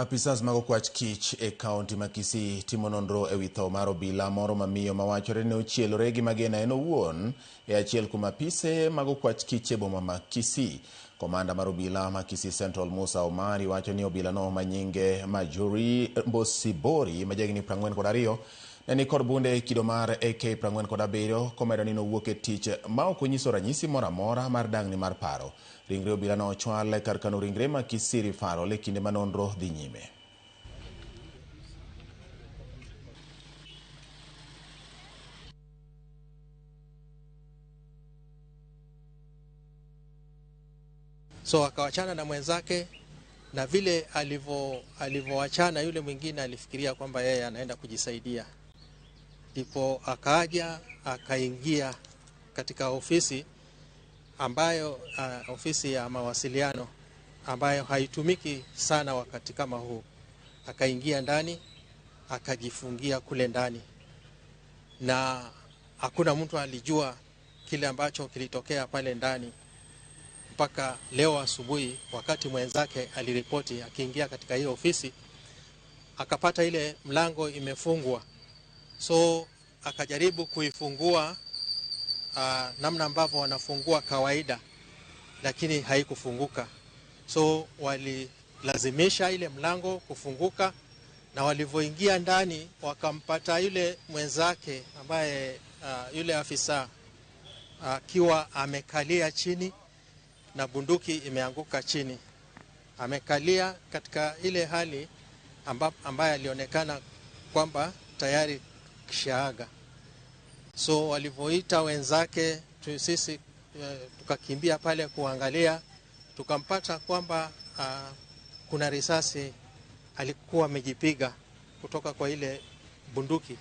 Apisas mag okwach kich e kaunti ma Kisii timo nonro ewi tho mar obila moro mamiyo mawachore ni ochielore gi magina en owuon e achiel kuom apise mag okwach kich e boma ma Kisii. Komanda mar obila ma Kisii Central Musa Omari wacho ni obilano ma nyinge Majuri Bosibori ma jahigni 42 ne nikod bunde e kido mar AK 47 komedo ni nowuok e tich ma ok onyiso ranyisi moro amora mar dang'ni mar paro. Ringre obilano ochwal kar kano ringre ma Kisii Referral e kinde ma nonro dhi nyime. So akawachana na mwenzake, na vile alivyoachana yule mwingine alifikiria kwamba yeye anaenda kujisaidia, ndipo akaja akaingia katika ofisi ambayo ofisi ya mawasiliano ambayo haitumiki sana wakati kama huu. Akaingia ndani akajifungia kule ndani, na hakuna mtu alijua kile ambacho kilitokea pale ndani mpaka leo asubuhi, wakati mwenzake aliripoti. Akiingia katika hiyo ofisi akapata ile mlango imefungwa, so akajaribu kuifungua namna ambavyo wanafungua kawaida, lakini haikufunguka. So walilazimisha ile mlango kufunguka, na walivyoingia ndani wakampata yule mwenzake ambaye yule afisa akiwa amekalia chini na bunduki imeanguka chini. Amekalia katika ile hali ambaye alionekana kwamba tayari kishaaga. So walivyoita wenzake sisi tukakimbia pale kuangalia, tukampata kwamba kuna risasi alikuwa amejipiga kutoka kwa ile bunduki.